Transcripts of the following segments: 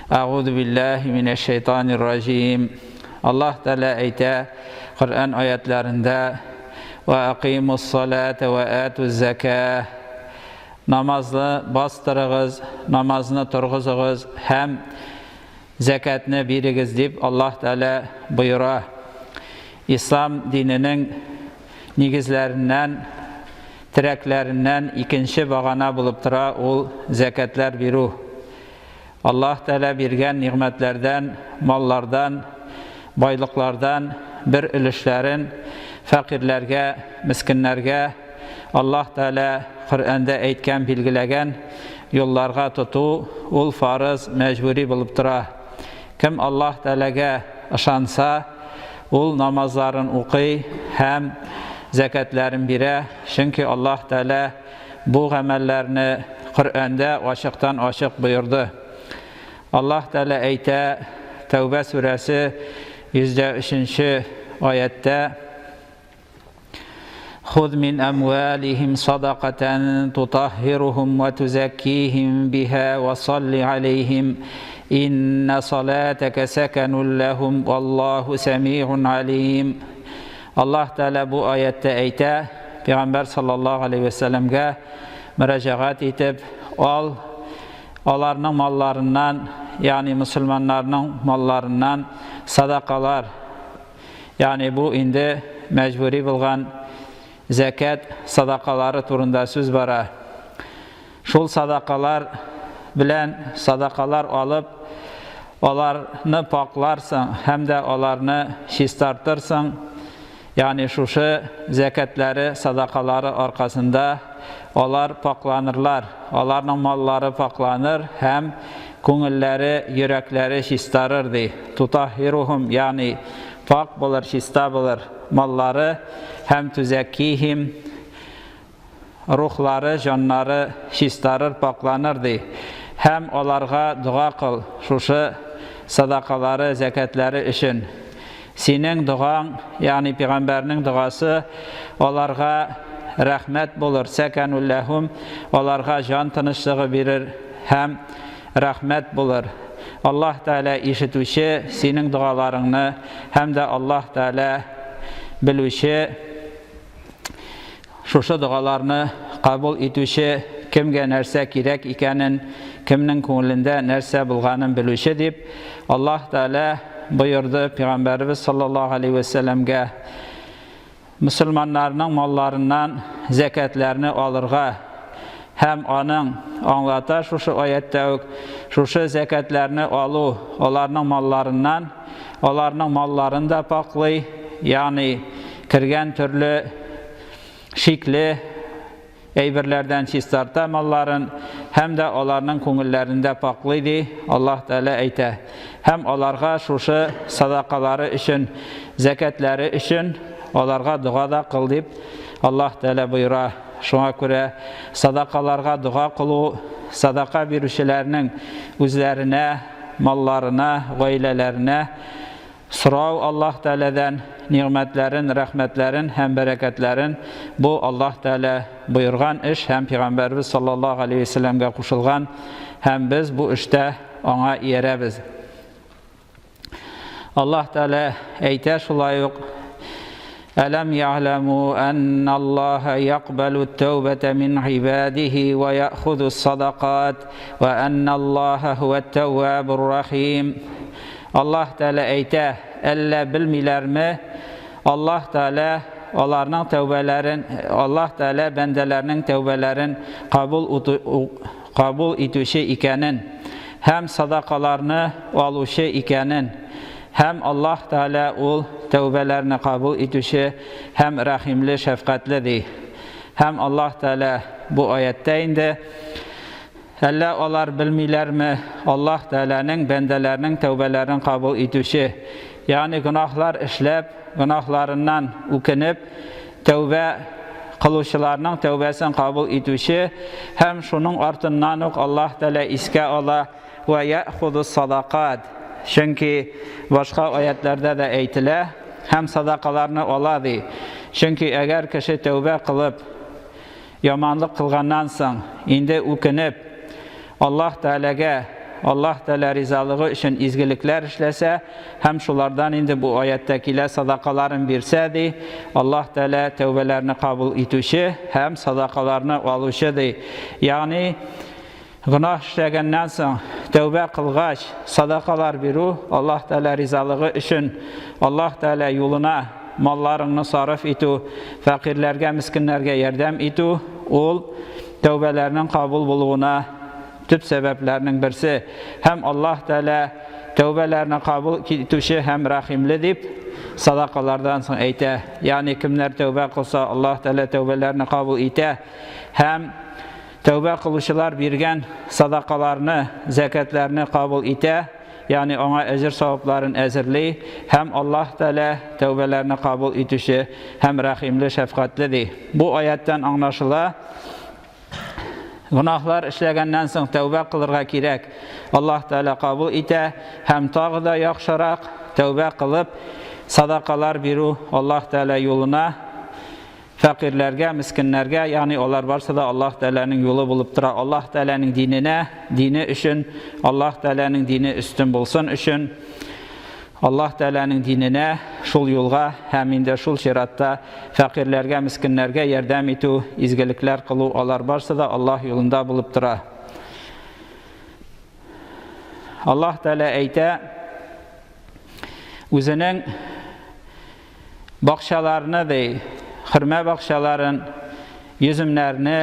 Әгъузу биллаһи минәш шайтанир раҗим. Аллаһ Тәгалә әйтә Коръән аятларында: "Ва акыймус салата ва атуз закah." Намазны бастырыгыз, намазны торгызыгыз һәм зәкәтне бирегез дип Аллаһ Тәгалә боера. Ислам диненең нигезләреннән, терәкләреннән икенче багана булып тора ул зәкәтләр бирү. Аллаһ Тәгалә биргән нигъмәтләрдән, маллардан, байлыклардан бер өлешләрен фәкыйрьләргә, мескеннәргә Аллаһ Тәгалә Коръәндә әйткән, билгеләгән юлларга тоту, ул фарыз, мәҗбүри булып тора. Кем Аллаһ Тәгаләгә ышанса, ул намазларын укый һәм зәкятләрен бирә, чөнки Аллаһ Тәгалә бу гамәлләрне Коръәндә ачыктан-ачык боерды. Аллаһ Тәгалә әйтә, Тәүбә сүрәсе 103 нче аятьтә, Хуз мин әмвалихим садакатан тутаххирухум ва тузаккихим биха ва салли алейхим инна салатака саканун лахум валлаху самиун алим. Аллаһ Тәгалә бу аятьтә әйтә, Пәйгамбәр саллаллаһу алейһи вә сәлләмгә мөрәҗәгать итеп, ал аларның малларыннан, ягъни мөселманнарның малларыннан садакалар, ягъни бу инде мәҗбүри булган зәкят садакалары турында сүз бара. Шул садакалар белән садакалар алып, аларны пакларсың һәм дә аларны чистартырсың, ягъни шушы зәкятләре, садакалары аркасында алар пакланырлар, аларның маллары пакланыр һәм күңелләре, йөрәкләре чистарыр, ди. Тутаһирухум, ягъни пак булыр, чиста булыр маллары һәм тузәккихим, Рухлары, җаннары чистарыр, пакъланыр, ди. Һәм аларга дога кыл, шушы садакалары, зәкятләре өчен. Синең догаң, ягъни пигамбәрнең догасы, аларга рәхмәт булыр, сәкәнүл ләһүм, аларга җан тынычлыгы бирер һәм рәхмәт булыр. Аллаһ Тәгалә ишетүче синең догаларыңны һәм дә Аллаһ Тәгалә белүче. Шушы догаларны кабул итүче, кемгә нәрсә кирәк икәнен, кемнең күңелендә нәрсә булганын белүче дип, Аллаһ Тәгалә боерды Пәйгамбәребез саллаллаһу алейһи вә сәлләмгә мөселманнарның малларыннан зәкятләрне алырга һәм аның аңлата шушы аятьтә үк шушы зәкятләрне алу аларның малларыннан аларның малларын да паклый, ягъни кергән төрле шикле әйберләрдән чистарта малларын һәм дә аларның күңелләрен дә паклый, ди Аллаһ Тәгалә әйтә. Һәм аларга шушы садакалары өчен, зәкятләре өчен аларга дога да кыл дип Аллаһ Тәгалә боера. Шуңа күрә садакаларга дога кылу, садака бирүчеләрнең үзләренә, малларына, гаиләләренә Сорау Аллаһ Тәгаләдән нигъмәтләрен, рәхмәтләрен һәм бәрәкәтләрен, бу Аллаһ Тәгалә боерган эш һәм Пәйгамбәребез саллаллаһу галәйһи вә сәлләмгә кушылган һәм без бу эштә аңа иярәбез. Аллаһ Тәгалә әйтә шулай ук, Әләм я'ләму әнналлаһа якбалу тәүбәтә мин гыйбадиһи вә я'хузу садакат вә әнналлаһа һуәт тәүвәбур рахим. Аллаһ Тәгалә әйтә, әллә белмиләрме, Аллаһ Тәгалә аларның тәүбәләрен, Аллаһ Тәгалә бәндәләрнең тәүбәләрен кабул кабул итүче икәнен һәм садакаларны алучы икәнен, һәм Аллаһ Тәгалә ул тәүбәләрне кабул итүче һәм рәхимле, шәфкатьле, ди. Һәм Аллаһ Тәгалә бу аятьтә инде, Әллә алар белмиләрме, Аллаһ Тәгаләнең бәндәләрнең тәүбәләрен кабул итүче, ягъни гөнаһлар эшләп, гөнаһларыннан үкенеп, тәүбә кылучыларның тәүбәсен кабул итүче һәм шуның артыннан ук Аллаһ Тәгалә искә ала, Вә яъхузу садакат. Чөнки башка аятьләрдә дә әйтелә, һәм садакаларны ала ди. Чөнки әгәр кеше тәүбә кылып, яманлык кылганнан соң, инде үкенеп, Аллаһ Тәгаләгә Аллаһ Тәгалә ризалыгы өчен изгелекләр эшләсә һәм шулардан инде бу аятьтә килә садакаларын бирсә, ди, Аллаһ Тәгалә тәүбәләрне кабул итүче һәм садакаларны алучы, ди. Ягъни гөнаһ эшләгәннән соң тәүбә кылгач, садакалар бирү Аллаһ Тәгалә ризалыгы өчен, Аллаһ Тәгалә юлына малларыңны сарыф итү, фәкыйрьләргә, мескеннәргә ярдәм итү, ул тәүбәләрнең кабул булуына төп сәбәпләрнең берсе. Һәм Аллаһ Тәгалә тәүбәләрне кабул итүче һәм рәхимле дип садакалардан соң әйтә. Ягъни кемнәр тәүбә кылса, Аллаһ Тәгалә тәүбәләрне кабул итә һәм тәүбә кылучылар биргән садакаларны, зәкятләрне кабул итә, ягъни аңа әҗер савапларын әзерли һәм Аллаһ Тәгалә тәүбәләрне кабул итүче һәм рәхимле, шәфкатьле ди. Бу аяттан аңлашыла, гөнаһлар эшләгәннән соң тәүбә кылырга кирәк. Аллаһ Тәгалә кабул итә һәм тагы да яхшырак тәүбә кылып, садакалар бирү Аллаһ Тәгалә юлына фәкыйрьләргә, мескеннәргә, ягъни алар барсы да Аллаһ Тәгаләнең юлы булып тора. Аллаһ Тәгаләнең диненә, дине өчен, Аллаһ Тәгаләнең дине өстен булсын өчен, Аллаһ Тәгаләнең диненә, шул юлга һәм инде шул чиратта фәкыйрьләргә, мескеннәргә ярдәм итү, изгелекләр кылу, алар барсы да Аллаһ юлында булып тора. Аллаһ Тәгалә әйтә, үзенең Бакчаларны, ди, хөрмә бакчаларын, йөземнәрне,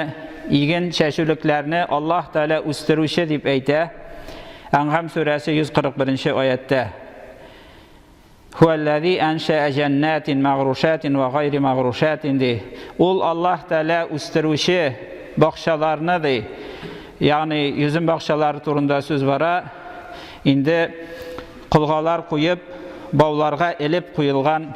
иген чәчүлекләрне Аллаһ Тәгалә үстерүче дип әйтә. Әнгам сүрәсе 141 нче аятьтә. Хуәлләзи әншәә җәннәтин мәгърушәтин вә гайри мәгърушәтин ди. Ул Аллаһ Тәгалә үстерүче бакчаларны ди. Ягъни йөзем бакчалары турында сүз бара. Инде Колгалар куеп, бауларга элеп куелган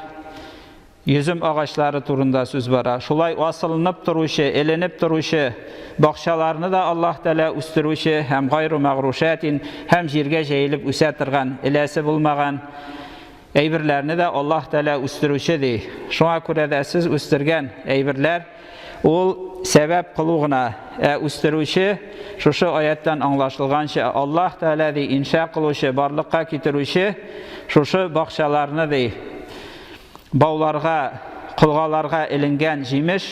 йөзем агачлары турында сүз бара. Шулай асылынып торучы, эленеп торучы бакчаларны да Аллаһ Тәгалә үстерүче һәм гайру мәгърушәтин һәм җиргә җәелеп үсә торган, эләсе булмаган әйберләрне дә Аллаһ Тәгалә үстерүче ди. Шуңа күрә дә сез үстергән әйберләр Ул сәбәп кылу гына, ә үстерүче, шушы аяттан аңлашылганча, Аллаһ Тәгалә, ди, инша кылучы, барлыкка китерүче шушы бакчаларны, ди, бауларга, колгаларга эленгән җимеш,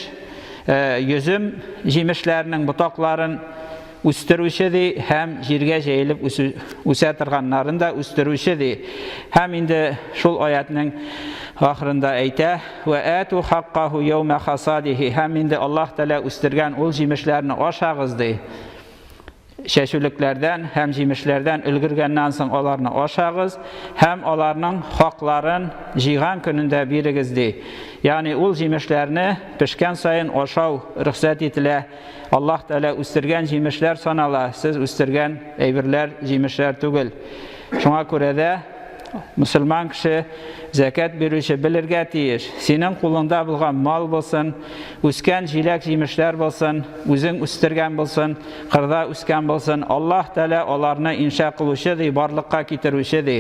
йөзем җимешләренең ботакларын үстерүче, ди, һәм җиргә җәелеп үсә торганнарын да үстерүче, ди. Һәм инде шул аятның ахырында әйтә, Вә ату хаккаху яума хасадихи, һәм инде Аллаһ Тәгалә үстергән ул җимешләрне ашагыз, ди. Чәчүлекләрдән һәм җимешләрдән өлгергәннән соң аларны ашагыз һәм аларның хакларын җыйган көнендә бирегез, ди. Ягъни ул җимешләрне пешкән саен ашау рөхсәт ителә. Аллаһ Тәгалә үстергән җимешләр санала, сез үстергән әйберләр, җимешләр түгел. Шуңа күрә дә мөселман кеше зәкят бирүче белергә тиеш. Синең кулыңда булган мал булсын, үскән җиләк-җимешләр булсын, үзең үстергән булсын, кырда үскән булсын, Аллаһ Тәгалә аларны инша кылучы ди, барлыкка китерүче ди.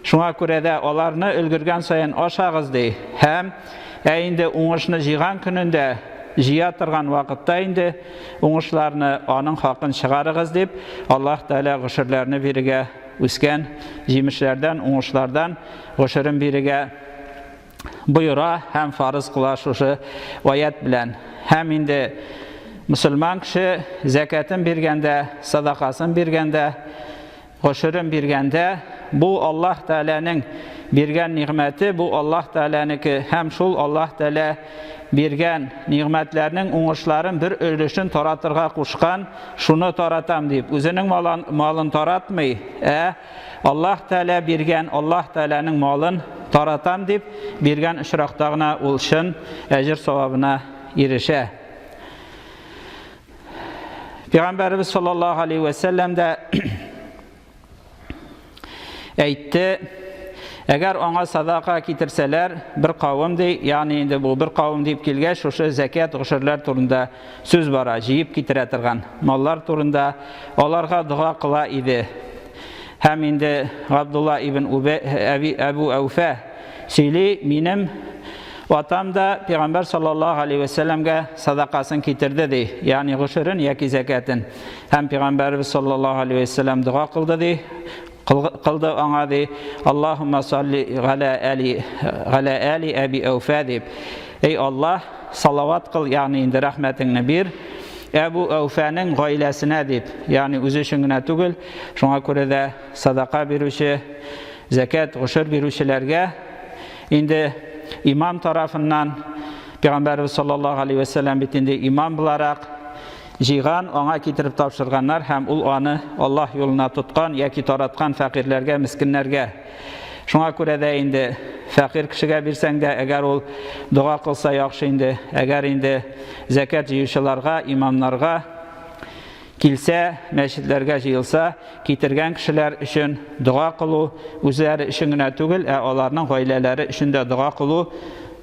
Шуңа күрә дә аларны өлгергән саен ашагыз ди. Һәм Ә инде уңышны җыйган көнендә, җыя торган вакытта инде уңышларны, аның хакын чыгарыгыз дип, Аллаһ Тәгалә гошерләрне бирергә, үскән җимешләрдән, уңышлардан гошерен бирергә боера һәм фарыз кыла шушы аять белән. Һәм инде мөселман кеше зәкятен биргәндә, садакасын биргәндә, Гошерен биргәндә, бу Аллаһ Тәгаләнең биргән нигъмәте, бу Аллаһ Тәгаләнеке һәм шул Аллаһ Тәгалә биргән нигъмәтләрнең уңышларын бер өлешен таратырга кушкан, шуны таратам дип, үзенең малын, малын таратмый, ә Аллаһ Тәгалә биргән, Аллаһ Тәгаләнең малын таратам дип биргән очракта гына ул чын әҗер савабына ирешә. Пәйгамбәребез саллаллаһу алейхи вә сәлләм дә әйтте, әгәр аңа садака китерсәләр, бер кавым ди, ягъни инде бу бер кавым дип килгәч, шушы зәкят, гошерләр турында сүз бара, җыеп китерә торган маллар турында, аларга дога кыла иде. Һәм инде Габдулла ибн Әбу Әүфә сөйли, минем Атам да пәйгамбәр саллаллаһу алейһи вә сәлләмгә садакасын китерде ди, ягъни гошерен яки зәкятен. Һәм пәйгамбәребез саллаллаһу алейһи вә сәлләм дога кылды ди, кылды аңа ди, Аллаһумма салли галя али галя али әби Әүфә дип. Эй Аллаһ, салават кыл, ягъни инде рәхмәтеңне бир Әбу Әүфәнең гаиләсенә дип, ягъни үзе өчен генә түгел, шуңа күрә дә садака бирүче, зәкят, гошер бирүчеләргә инде имам тарафыннан Пәйгамбәрбез саллаллаһу алейһи вә сәлләм бит инде имам буларак җыйган, аңа китереп тапшырганнар һәм ул аны Аллаһ юлына тоткан яки тараткан фәкыйрьләргә, мескеннәргә. Шуңа күрә дә инде фәкыйрь кешегә бирсәң дә, әгәр ул дога кылса яхшы инде, әгәр инде зәкят җыючыларга, имамнарга килсә, мәчетләргә җыелса, китергән кешеләр өчен дога кылу, үзләре өчен генә түгел, ә аларның гаиләләре өчен дә дога кылу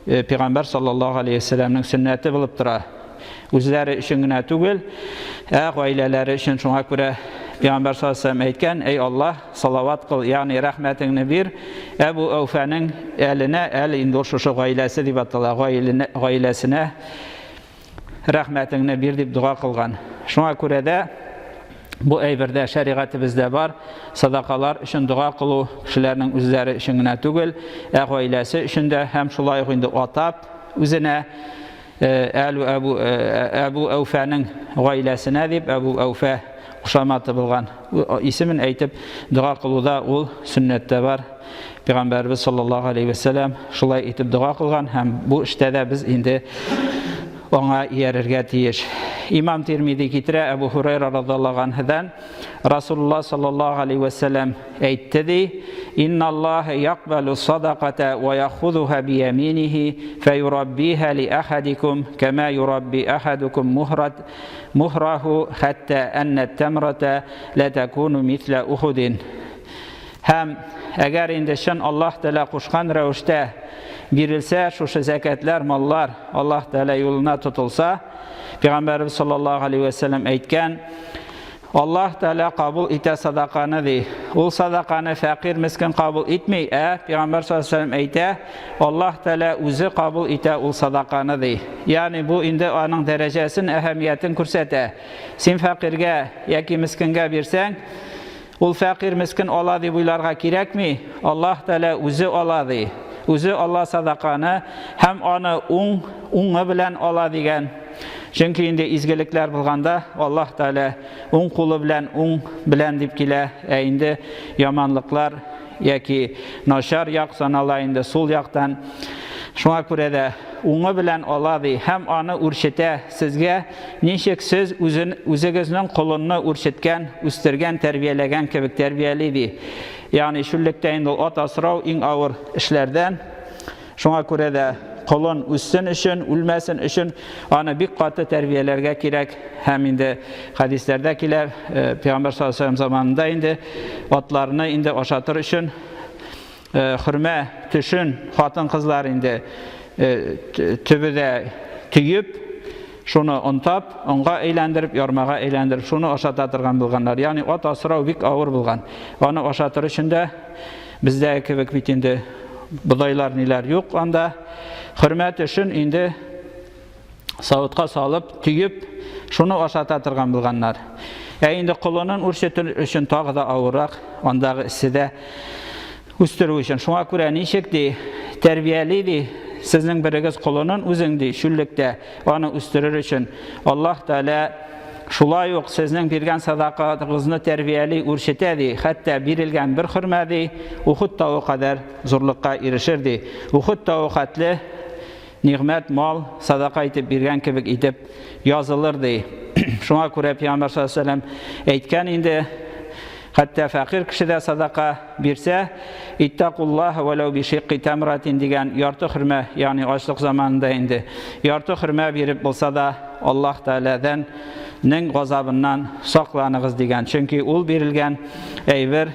э, Пәйгамбәр саллаллаһу алейһи вәсәлләмнең сөннәте булып тора. Үзләре өчен генә түгел, ә гаиләләре өчен. Шуңа күрә Пәйгамбәр саллаллаһу алейһи вәсәлләм әйткән: "Әй Аллаһ, салават кыл, ягъни рәхмәтеңне бир Әбу Әүфәнең әленә, әл инде ул шушы гаиләсе дип атала, гаиләсенә рәхмәтеңне бир" дип дога кылган. Шуңа күрә дә бу әйбердә шәригатебездә бар, садакалар өчен дога кылу кешеләрнең үзләре өчен генә түгел, ә гаиләсе өчен дә һәм шулай ук инде атап үзенә Әлу Әбу Әбу Әүфәнең гаиләсенә дип Әбу Әүфә кушаматы булган исемен әйтеп дога кылуда ул сөннәттә бар. Пәйгамбәрбез саллаллаһу алейһи вәсәләм шулай итеп дога кылган һәм бу эштә дә без инде аңа иярергә тиеш. Имам Тирмиди китерә Әбу Һурайра радиаллаһу анһудан Расулулла саллаллаһу алейһи вәсәләм әйтте ди, Инналлаһа якбалу садаката ва яхудуха бияминихи фәюраббиха ли ахадикум кама юрабби ахадукум мухрат мухраху хатта анна тамрата ла такуну мисла ухудин. Һәм әгәр инде чын Аллаһ Тәгалә кушкан рәвештә бирелсә, шушы зәкәтләр, маллар Аллаһ Тәгалә юлына тотылса, Пәйгамбәрбез саллаллаһу алейһи вәсәлләм әйткән, Аллаһ Тәгалә кабул итә садаканы ди. Ул садаканы фәкыйрь мескен кабул итми, ә Пәйгамбәр саллаллаһу алейһи вәсәлләм әйтә, Аллаһ Тәгалә үзе кабул итә ул садаканы ди. Ягъни бу инде аның дәрәҗәсен, әһәмиятен күрсәтә. Син фәкыйрьгә яки мескенгә бирсәң, ул фәкыйрь мескен ала дип уйларга кирәкми, Аллаһ Тәгалә үзе ала ди. Үзе ала садаканы һәм аны уң уңы белән ала дигән. Чөнки инде изгелекләр булганда Аллаһ Тәгалә уң кулы белән, уң белән дип килә, ә инде яманлыклар яки начар як санала инде сул яктан. Шуңа күрә дә уңы белән ала ди һәм аны үрчетә сезгә, ничек сез үзен, үзегезнең колынны үрчеткән, үстергән, тәрбияләгән кебек тәрбияли ди. Ягъни чүллектә инде ул ат асрау иң авыр эшләрдән. Шуңа күрә дә колын үссен өчен, үлмәсен өчен аны бик каты тәрбияләргә кирәк. Һәм инде хәдисләрдә килә, э, Пәйгамбәр саллаллаһу алейһи заманында инде атларны инде ашатыр өчен э, хөрмә төшен хатын-кызлар инде э, төбедә төеп, шуны онтап, онга әйләндереп, ярмага әйләндереп, шуны ашата торган булганнар. Ягъни ат асрау бик авыр булган. Аны ашатыр өчен дә Бездәге кебек бит инде бодайлар ниләр юк анда. Хөрмә төшен инде савытка салып, төеп, шуны ашата торган булганнар. Ә инде колынын үрчетү өчен тагы да авыррак, андагы эсседә үстерү өчен. Шуңа күрә ничек ди, тәрбияли ди, сезнең берегез колынын үзең ди, чүллектә аны үстерер өчен Аллаһ Тәгалә Шулай ук сезнең биргән садакагызны тәрбияли, үрчетә, ди. Хәтта бирелгән бер хөрмә, ди, Ухуд тавы кадәр зурлыкка ирешер, ди. Ухуд тавы хәтле нигъмәт, мал садака итеп биргән кебек итеп язылыр, ди. Шуңа күрә Пәйгамбәр саллаллаһу алейһи ва сәлләм әйткән инде, хәтта фәкыйрь кеше дә садака бирсә, иттакуллаһ вәләү бишикки тамратин дигән ярты хөрмә, ягъни ачлык заманында инде ярты хөрмә биреп булса да, Аллаһ Тәгаләдән нең газабыннан сакланыгыз дигән. Чөнки ул бирелгән әйбер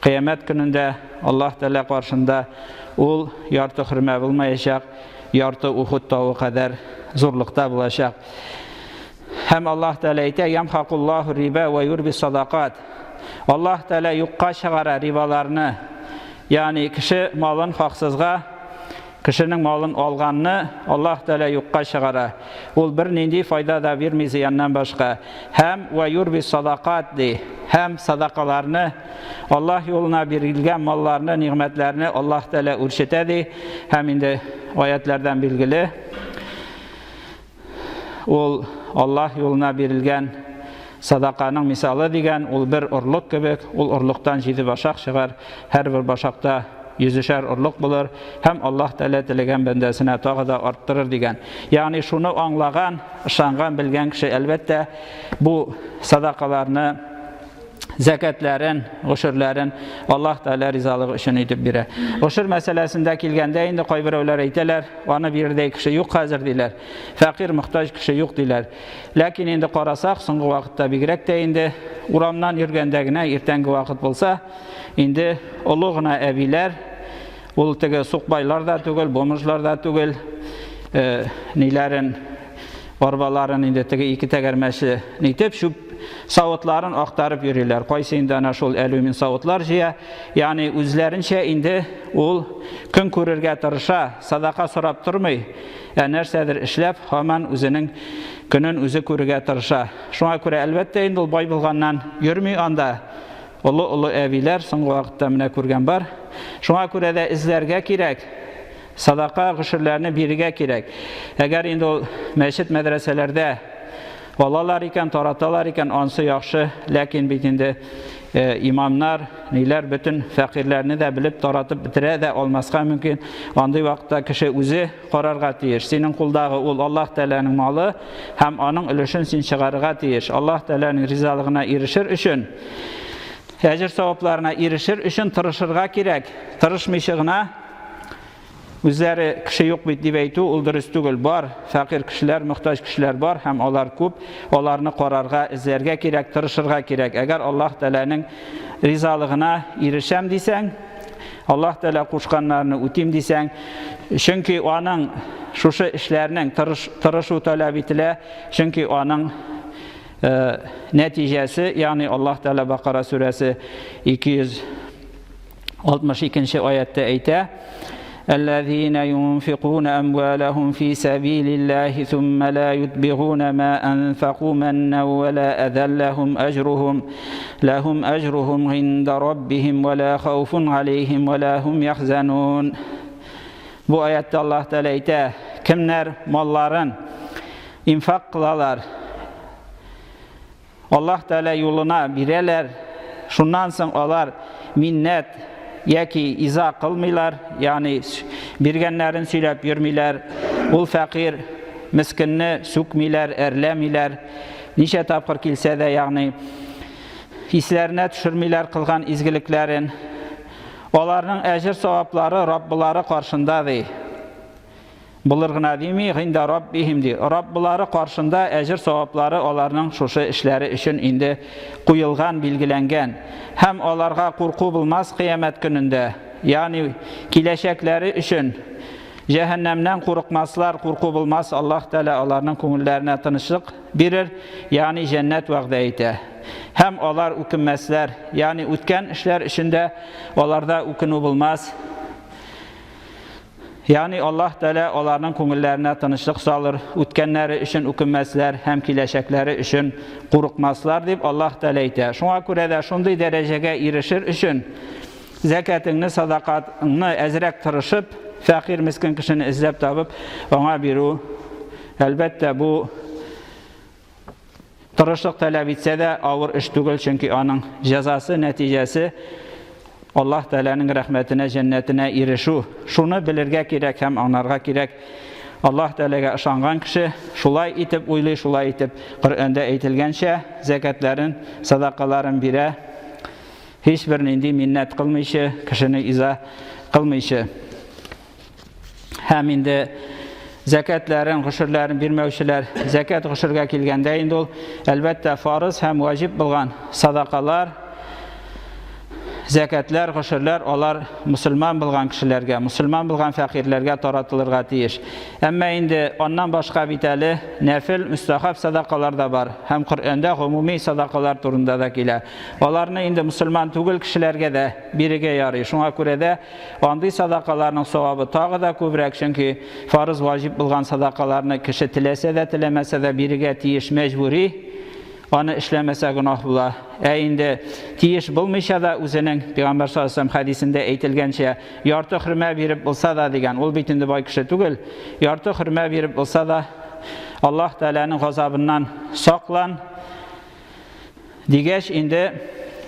кыямәт көнендә Аллаһ Тәгалә каршында ул ярты хөрмә булмаячак, ярты Ухуд тавы кадәр зурлыкта булачак. Һәм Аллаһ Тәгалә әйтә: "Ямхакуллаһу риба ва юрби садакат". Аллаһ Тәгалә юкка чыгара рибаларны. Ягъни кеше малын хаксызга Кешенең малын алганны Аллаһ Тәгалә юкка чыгара. Ул бернинди файда да бирми зыяннан башка. Һәм вә юрби садакат ди. Һәм садакаларны, Аллаһ юлына бирелгән малларны, нигъмәтләрне Аллаһ Тәгалә үрчетә ди. Һәм инде аятьләрдән билгеле, ул Аллаһ юлына бирелгән садаканың мисалы дигән, ул бер орлык кебек, ул орлыктан җиде башак чыгар, һәрбер башакта йөзешәр орлык булыр һәм Аллаһ Тәгалә теләгән бәндәсенә тагы да арттырыр дигән. Ягъни шуны аңлаган, ышанган, белгән кеше, әлбәттә, бу садакаларны, зәкәтләрен, гошерләрен Аллаһ Тәгалә ризалыгы өчен итеп бирә. Гошер мәсьәләсендә килгәндә инде кайберәүләр әйтәләр, аны бирердәй кеше юк хәзер диләр. Фәкыйрь, мохтаҗ кеше юк диләр. Ләкин инде карасак, соңгы вакытта бигрәк тә инде урамнан йөргәндә генә иртәнге вакыт булса, инде олы гына әбиләр, ул теге сукбайлар да түгел, бомжлар да түгел, э, ниләрен арбаларын инде теге ике тәгәрмәчле нитеп чүп савытларын актарып йөриләр. Кайсы инде ана шул алюмин савытлар җыя. Ягъни үзләренчә инде ул көн күрергә тырыша, садака сорап тормый, ә нәрсәдер эшләп, һаман үзенең көнен үзе күрергә тырыша. Шуңа күрә, әлбәттә, инде ул бай булганнан йөрми анда. Олы-олы әбиләр соңгы вакытта менә күргән бар. Шуңа күрә дә эзләргә кирәк. Садака, гошерләрне бирергә кирәк. Әгәр инде ул мәчет, мәдрәсәләрдә алалар икән, тараталар икән, ансы яхшы. Ләкин бит инде э, имамнар, ниләр бөтен фәкыйрьләрне дә белеп таратып бетерә дә алмаска мөмкин. Андый вакытта кеше үзе карарга тиеш. Синең кулдагы ул Аллаһ Тәгаләнең малы һәм аның өлешен син чыгарырга тиеш. Аллаһ Тәгаләнең ризалыгына ирешер өчен, әҗер савапларына ирешер өчен тырышырга кирәк. Тырышмыйча гына Үзләре кеше юк бит дип әйтү ул дөрес түгел. Бар, фәкыйрь кешеләр, мохтаҗ кешеләр бар һәм алар күп. Аларны карарга, эзләргә кирәк, тырышырга кирәк. Әгәр Аллаһ Тәгаләнең ризалыгына ирешәм дисәң, Аллаһ Тәгалә кушканнарны үтим дисәң, чөнки аның шушы эшләрнең тырыш, тырышу таләп ителә, чөнки аның э, нәтиҗәсе, ягъни Аллаһ Тәгалә Бакара сүрәсе 262 нче аятта әйтә: الذين ينفقون أموالهم في سبيل الله ثم لا يتبعون ما أنفقوا منا ولا أذى لهم أجرهم لهم أجرهم عند ربهم ولا خوف عليهم ولا هم يحزنون Бу аятта Аллаһ Тәгалә әйтә, кемнәр малларын инфак кылалар, Аллаһ Тәгалә юлына бирәләр, шуннан соң алар миннәт яки иза кылмыйлар, ягъни биргәннәрен сөйләп йөрмиләр, ул фәкыйрь, мескенне сүкмиләр, әрләмиләр, ничә тапкыр килсә дә, ягъни исләренә төшермиләр кылган изгелекләрен. Аларның әҗер-саваплары Раббылары каршында, ди. Булыр гына дими, гыйндә Раббихим ди. Раббылары каршында әҗер-саваплары аларның шушы эшләре өчен инде куелган, билгеләнгән. Һәм аларга курку булмас кыямәт көнендә, ягъни киләчәкләре өчен җәһәннәмнән курыкмаслар, курку булмас, Аллаһ Тәгалә аларның күңелләренә тынычлык бирер, ягъни җәннәт вәгъдә итә. Һәм алар үкенмәсләр, ягъни үткән эшләр өчен дә аларда үкенү булмас. Ягъни Аллаһ Тәгалә аларның күңелләренә тынычлык салыр, үткәннәре өчен үкенмәсләр һәм киләчәкләре өчен курыкмаслар дип Аллаһ Тәгалә әйтә. Шуңа күрә дә шундый дәрәҗәгә ирешер өчен зәкәтеңне, садакатыңны әзрәк тырышып, фәкыйрь мескен кешене эзләп табып, аңа бирү, әлбәттә, бу Тырышлык таләп итсә дә, авыр эш түгел, чөнки аның җәзасы, нәтиҗәсе Аллаһ Тәгаләнең рәхмәтенә, җәннәтенә ирешү. Шуны белергә кирәк һәм аңларга кирәк. Аллаһ Тәгаләгә ышанган кеше шулай итеп уйлый, шулай итеп Коръәндә әйтелгәнчә, зәкәтләрен, садакаларын бирә. Һичбер нинди миннәт кылмыйча, кешене иза кылмыйча. Һәм инде зәкәтләрен, гошерләрен бирмәүчеләр, зәкәт гошергә килгәндә инде ул, әлбәттә, фарыз һәм ваҗиб булган садакалар, зәкәтләр, гошерләр алар мусульман булган кешеләргә, мусульман булган фәкыйрьләргә таратылырга тиеш. Әмма инде аннан башка бит әле нәфел, мөстәхәб садакалар да бар һәм Коръәндә гомуми садакалар турында да килә. Аларны инде мусульман түгел кешеләргә дә бирергә ярый. Шуңа күрә дә андый садакаларның савабы тагы да күбрәк, чөнки фарыз ваҗиб булган садакаларны кеше теләсә дә, теләмәсә дә бирергә тиеш, мәҗбүри. Аны эшләмәсә гөнаһ була. Ә инде тиеш булмыйча да үзенең Пәйгамбәр саллаллаһу алейһи хәдисендә әйтелгәнчә, ярты хөрмә биреп булса да дигән, ул бит инде бай кеше түгел, ярты хөрмә биреп булса да, Аллаһ Тәгаләнең газабыннан саклан дигәч, инде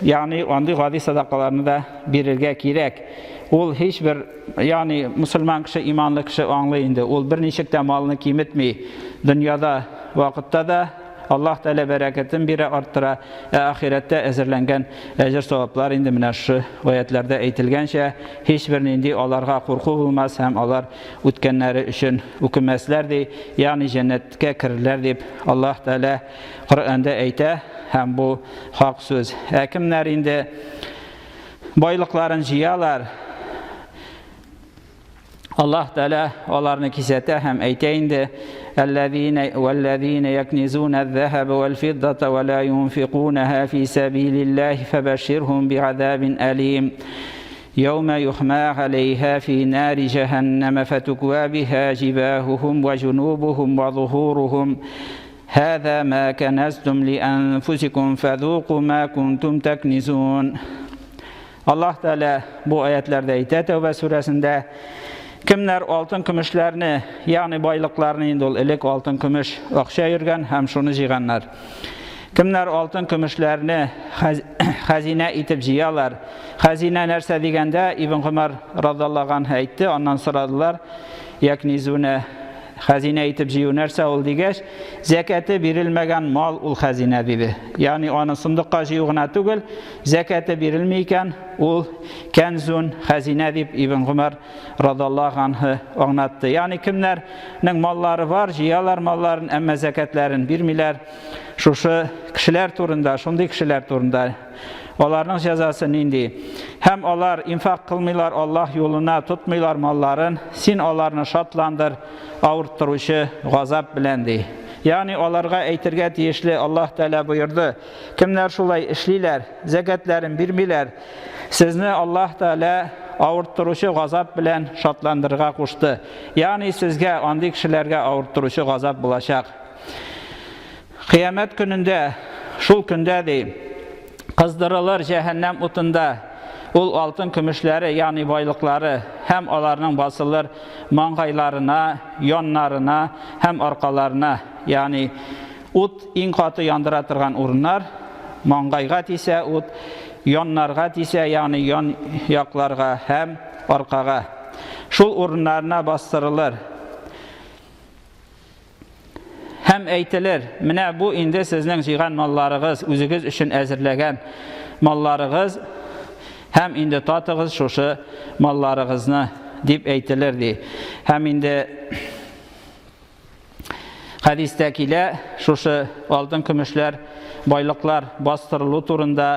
ягъни андый гади садакаларны да бирергә кирәк. Ул һичбер, ягъни мусульман кеше, иманлы кеше аңлый инде, ул берничек тә малны киметми. Дөньяда вакытта да Аллаһ Тәгалә бәрәкәтен бирә, арттыра, ә ахирәттә әзерләнгән әҗер-саваплар инде менә шушы аятьләрдә әйтелгәнчә, һичбер нинди аларга курку булмас һәм алар үткәннәре өчен үкенмәсләр ди, ягъни җәннәткә керерләр дип Аллаһ Тәгалә Коръәндә әйтә, һәм бу хак сүз. Ә кемнәр инде байлыкларын җыялар, Аллаһ Тәгалә аларны кисәтә һәм әйтә инде: "Әлләзина вәлләзина якнизуна әз-зәһәбә вәл-фиддата ва ла юнфикунаһа фи сәбилиллаһи фәбәшширһум би'азабин әлим. Яума юхма галәйһа фи нари җәһәннәмә фәтуква биһа җибаһухум ва җунубухум ва зухурухум. Һаза ма кәнәзтум ли анфусикум фәзуку ма кунтум такнизун." Аллаһ Тәгалә бу аятләрдә әйтә Тәүбә сүрәсендә, кемнәр алтын көмешләрне, ягъни байлыкларны инде ул элек алтын көмеш акча йөргән һәм шуны җыйганнар. Кемнәр алтын көмешләрне хәзинә итеп җыялар? Хәзинә нәрсә дигәндә, Ибн Гомар радаллаһу анһу әйтте, аннан сорадылар, якнизуна Хәзинә итеп җыю нәрсә ул дигәч, зәкәте бирелмәгән мал ул хәзинә диде. Ягъни аны сындыкка җыю гына түгел, зәкәте бирелми икән, ул кәнзун хәзинә дип Ибн Гомар радаллаһу анһу аңлатты. Ягъни кемнәрнең маллары бар, җыялар малларын, әмма зәкәтләрен бирмиләр. Шушы кешеләр турында, шундый кешеләр турында Аларның җәзасы нинди? Һәм алар инфак кылмыйлар Аллаһ юлына, тотмыйлар малларын, син аларны шатландыр авырттыручы газап белән, ди. Ягъни аларга әйтергә тиешле Аллаһ Тәгалә боерды. Кемнәр шулай эшлиләр, зәкәтләрен бирмиләр, сезне Аллаһ Тәгалә авырттыручы газап белән шатландырырга кушты. Ягъни сезгә андый кешеләргә авырттыручы газап булачак. Кыямәт көнендә, шул көндә, ди, кыздырылыр җәһәннәм утында ул алтын көмешләре, ягъни байлыклары, һәм аларның басылыр маңгайларына, яннарына һәм аркаларына, ягъни ут иң каты яндыра торган урыннар, маңгайга тисә ут, яннарга тисә, ягъни ян якларга һәм аркага. Шул урыннарына бастырылыр. Һәм әйтелер, менә бу инде сезнең җыйган малларыгыз, үзегез өчен әзерләгән малларыгыз, һәм инде татыгыз шушы малларыгызны, дип әйтелер, ди. Һәм инде хәдистә килә, шушы алтын көмешләр, байлыклар бастырылу турында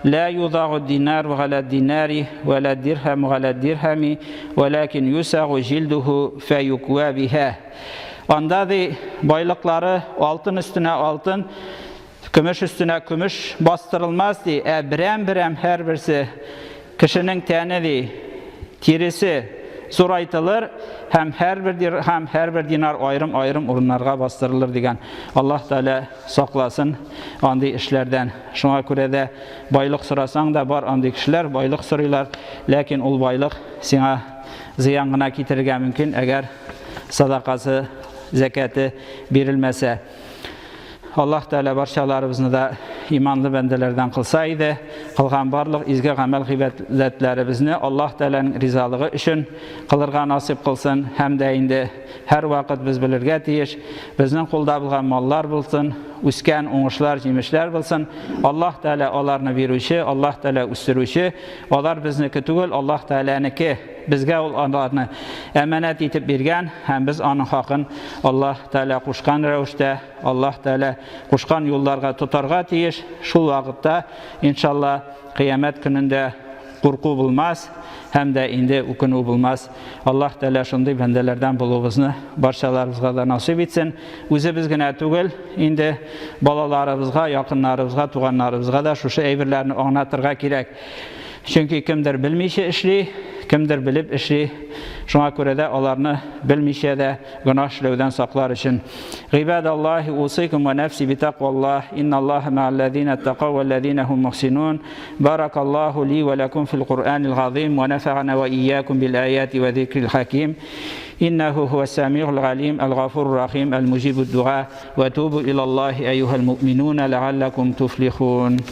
ла юдагу динар галя динари ва ла дирхам галя дирхами валакин юсагу җилдуху фәюква биха. Анда ди байлыклары алтын өстенә алтын, көмеш өстенә көмеш бастырылмас ди, ә берәм-берәм һәрберсе кешенең тәне ди, тиресе зурайтылыр һәм һәрбер дирһам, һәрбер динар аерым-аерым урыннарга бастырылыр дигән. Аллаһ Тәгалә сакласын андый эшләрдән. Шуңа күрә дә байлык сорасаң да бар андый кешеләр байлык сорыйлар, ләкин ул байлык сиңа зыян гына китерергә мөмкин, әгәр садакасы, зәкәте бирелмәсә. Аллаһ Тәгалә барчаларыбызны да иманлы бәндәләрдән кылса иде, кылган барлык изге гамәл гыйбадәтләребезне Аллаһ Тәгаләнең ризалыгы өчен кылырга насыйп кылсын һәм дә инде һәрвакыт без белергә тиеш, безнең кулда булган маллар булсын, үскән уңышлар, җимешләр булсын, Аллаһ Тәгалә аларны бирүче, Аллаһ Тәгалә үстерүче, алар безнеке түгел, Аллаһ Тәгаләнеке. Безгә ул аларны әманәт итеп биргән һәм без аның хакын Аллаһ Тәгалә кушкан рәвештә, Аллаһ Тәгалә кушкан юлларга тотарга тиеш. Шул вакытта, иншалла, кыямәт көнендә курку булмас һәм дә инде үкенү булмас. Аллаһ Тәгалә шундый бәндәләрдән булуыбызны барчаларыбызга да насыйп итсен. Үзебез генә түгел, инде балаларыбызга, якыннарыбызга, туганнарыбызга да шушы әйберләрне аңлатырга кирәк. Чөнки кемдер белмичә эшли, кемдер белеп эшли. Шуңа күрә дә аларны белмичә дә гөнаһ эшләүдән саклар өчен. Гыйбадаллаһи усыйкум ва нәфси битакваллаһ. Инналлаһа мә'алләзина тақау валләзина һум мухсинун. Баракаллаһу ли ва лакум фил Куръанил газим ва нафa'ана ва iyyakum бил аяти ва зикрил хаким. Иннаху хуас самиул галим, аль-гафурур рахим, аль-муҗибуд дуа. Ва тубу илаллаһи әйюһал муъминуна ләгалләкум туфлихун.